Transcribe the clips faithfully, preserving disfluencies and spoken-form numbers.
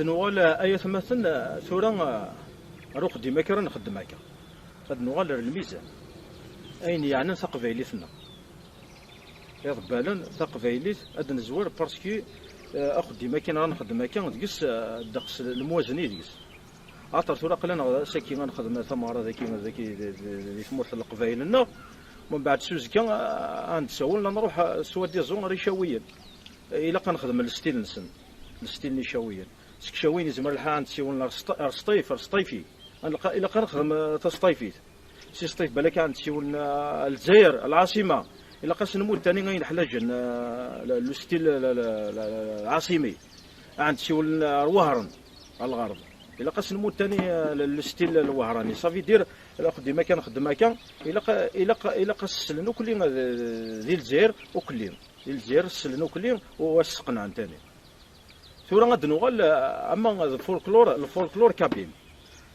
Nuɣal, ay atmaten, tura, ar uxeddim akka ara nxeddem akka. Ad nuɣal ar lmizan. Ayen yeɛnan taqbaylit-nneɣ. Iḍebbalen, taqbaylit, ad nezwer parce que, eh, axeddim akken ara nxeddem akka, deg-s, eh, ddeqs lemwazen i deg-s. Axaṭer tura aql-aneɣ saki ad nexdem tameɣra daki, daki di, di, di tmurt n Leqbayel-nneɣ. Mbeɛd s uzekka, eh, ad ntsawel, ad nruḥ, eh, soi-disant ar Icawiyen. Ilaq ad nexdem lestil-nsen, lestil n Icawiyen. Seg Icawiyen yezmer lḥal ad ntsiwel ar Sṭ-, ar Sṭif, ar Sṭifi. Ad nlqa-, ilaq ad nexdem, eh, tasṭifit. Si Sṭif balak ad ntsiwel, eh, Lezzayer, lɛaṣima. Ilaq ad s-nmudd tani ayen ḥlaǧen, eh, le, le style, le, le, le, le, lɛaṣimi. Ad ntsiwel ar Wehran, ar lɣerb. Ilaq ad s-nmudd tani, eh, le, le style lwehrani. Ça veut dire, axeddim akka nxeddem akka, ilaq, ilaq, ilaq ad s-slen ukli, eh, di Lezzayer ukli. Di Lezzayer slen ukli u ad s-sqenɛen tani. Tura ad nuɣal, eh, ama d folklore, le folklore kabyle.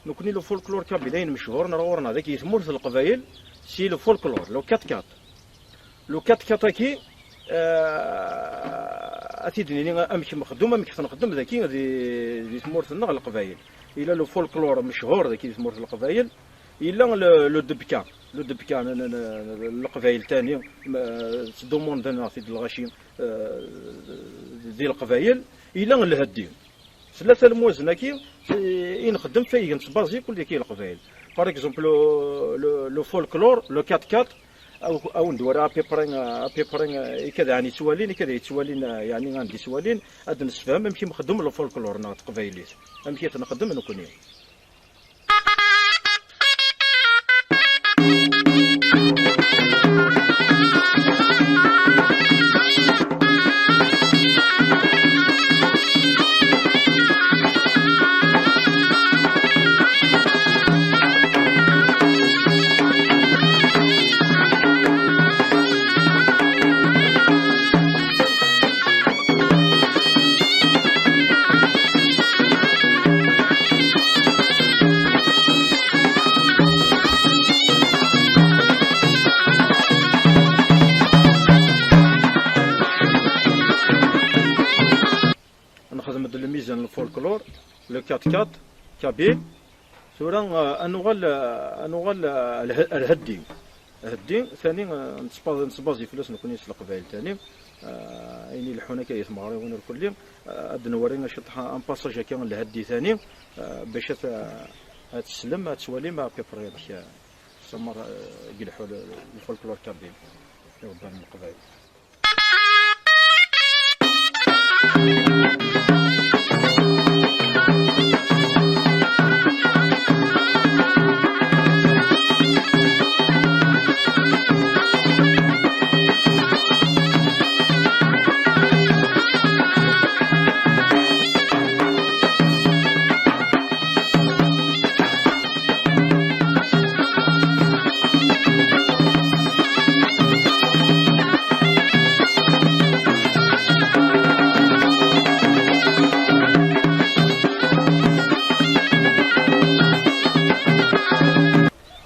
Nekni le folklore kabyle ayen mechuren ar ɣur-neɣ dagi di tmurt n Leqbayel, si le folklore, le quatre quatre. Le quatre quatre-aki, eh, ad t-id-nini amek mexdum, amek t-nxeddem dagi di, di tmurt-nneɣ Leqbayel. Ila le folklore mechur dagi di tmurt n Leqbayel, ila le, le debka, le debka n, n, n, n Leqbayel tani, m-, ttdumunden-aɣ-t-id lɣaci, eh, di Leqbayel, ila lheddi. Tlata lemwazen-agi, eh, i nxeddem faygen s bazik ul daki Leqbayel. Par exemple, le, le, le folklore, le quatre quatre, aw, aw n-d-wara à peu près, à peu près, eh, ikad ɛni ttwalin, ikad yettwalin, eh, yeɛni ad d-ittwalin, ad d-nessefhem amek i nxeddem le folklore neɣ teqbaylit, amek i t-nxeddem nekni. Nxedm-d lmizan n lfolklor, le quatre quatre, kabyle. Tura, eh, ad nuɣal, eh, ad nuɣal, eh, lhe-, lheddi. Lheddi, tani, eh, nettbaẓ-, nettbaẓi fell-as nekni s Leqbayel tani. Eh, ayen ileḥḥun akka di tmeɣriwin irkelli, eh, ad d-nwari ciṭṭaḥ un passage akka n lheddi tani, eh, bac ad, ad teslem, ad twalim à peu près amek, eh, semmer, eh, i ileḥḥu le, le folklore kabyle, iɣebban n Leqbayel.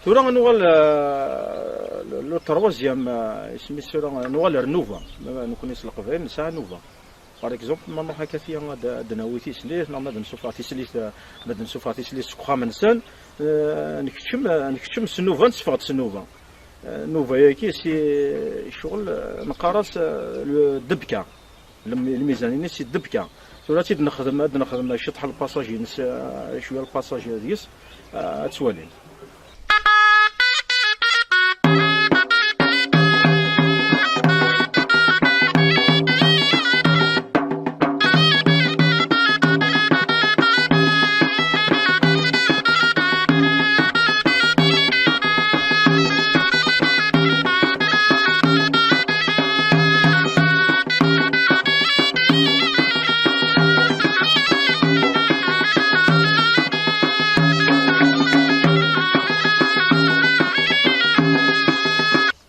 Tura ad nuɣal, euh, le, le troisième, euh, isem-is tura, ad nuɣal ar nnuba. Ma nekni s Leqbayel nesɛa nnuba. Par exemple, ma nruḥ akka tiya ad, ad d-nawi tislit, neɣ ma d-nessufeɣ tislit, eh, ma d-nessufeɣ tislit seg uxxam-nsen, eh, nekcem, eh, nekcem s nnuba, nesseffeɣ-d s nnuba. Eh, nnuba-yagi si ccɣel, eh, neqqar-as, eh, le debka. Lem-, lmizan-ines si debka. Tura ad tt-id-nexdem, ad nexdem ciṭṭaḥ lpassage-ines, eh, cwiya lpassage deg-s, eh, ad twalim.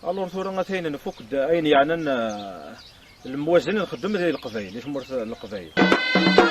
Alors tura atan nfuk-d ayen yeɛnan, eh, lemwazen i nxeddem di Leqbayel, di tmurt n Leqbayel.